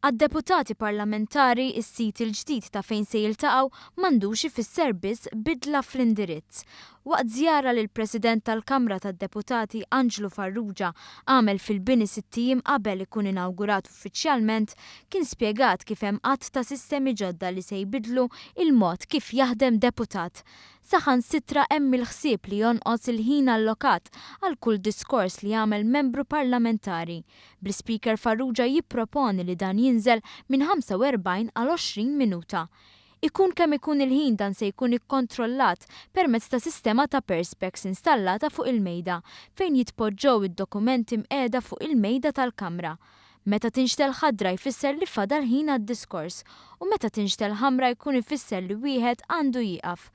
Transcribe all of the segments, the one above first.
Għad-deputati parlamentari, is-sit il-ġdid ta' fejn se jiltaqgħu m'għandux ifisser biss bidla fl-indirizz. Waqt żjara li l-President tal-Kamra tad-Deputati Anġlu Farrugia għamel fil-bini sitt ijiem qabel ikun inawgurat uffiċjalment, kien spjegat kif hemm għadd ta' sistemi ġodda li se jbidlu il-mod kif jaħdem deputat. Saħansitra hemm il-ħsieb li jonqos il-ħin allokat għal kull diskors li jagħmel membru parlamentari. Bl-Speaker Farrugia jipproponi li dan jinżel minn 45 għal 20 minuta. Ikun kemm ikun il-ħin, dan se jkun ikkontrollat permezz ta' sistema ta' perspex installata fuq il-mejda fejn jitpoġġew id-dokumenti mqiegħda fuq il-mejda tal-Kamra. Meta tinxtegħel ħadra jfisser li fadal ħin għad-diskors u meta tinxtegħel ħamra jkun ifisser li wieħed għandu jieqaf.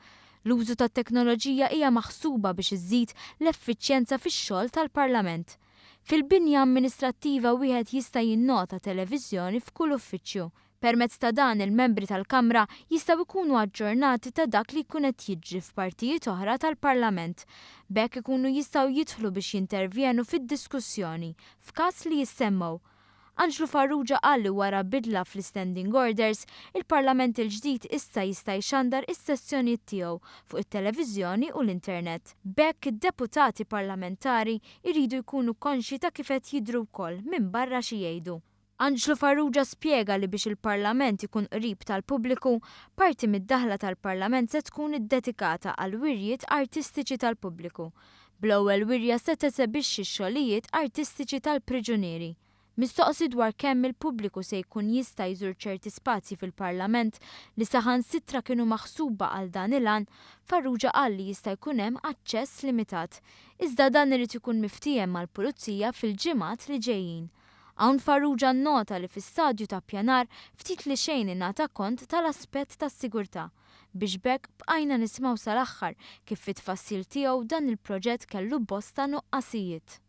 L-użu tat-teknoloġija hija maħsuba biex iżid l-effiċjenza fix-xogħol tal-Parlament. Fil-binja amministrattiva wieħed jista' jinnota televiżjoni f'kull uffiċċju. Permezz ta' dan, il-membri tal-Kamra jistgħu jkunu aġġornati ta' dak li jkun qed jiġri f'partijiet oħra tal-Parlament. B'hekk ikunu jistgħu jidħlu biex jintervjenu fid-diskussjoni f'każ li jissemmew. Anġlu Farrugia qal li wara bidla fl-standing orders, il-Parlament il-ġdid issa jista' jxandar is-sessjonijiet tiegħu fuq it-televiżjoni u l-internet. B'hekk id-deputati parlamentari jridu jkunu konxi ta' kif qed jidhru wkoll minn barra xi jgħidu. Anġlu Farrugia spjega li biex il-Parlament ikun qrib tal-pubbliku, parti mid-daħla tal-Parlament se tkun iddedikata għal wirjiet artistiċi tal-pubbliku. Bl-ewwel wirja se tesebixxi x-xogħlijiet artistiċi tal-priġunieri. Mistoqsi dwar kemm il-pubbliku se jkun jista' jżur ċerti spazji fil-Parlament li saħansitra kienu maħsuba għal dan il-għan, Farrugia qal li jista' jkun hemm aċċess limitat. Iżda dan irid ikun miftiehem mal-Pulizija fil-ġimgħat li ġejjin. Hawn Farrugia nnota li fi-stadju ta' pjanar ftit li xejn ingħata kont tal-aspett tas-sigurtà, biex b'hekk bqajna nisimgħu sal-aħħar kif fit-tfassil tiegħu dan il-proġett kellu bosta nuqqasijiet.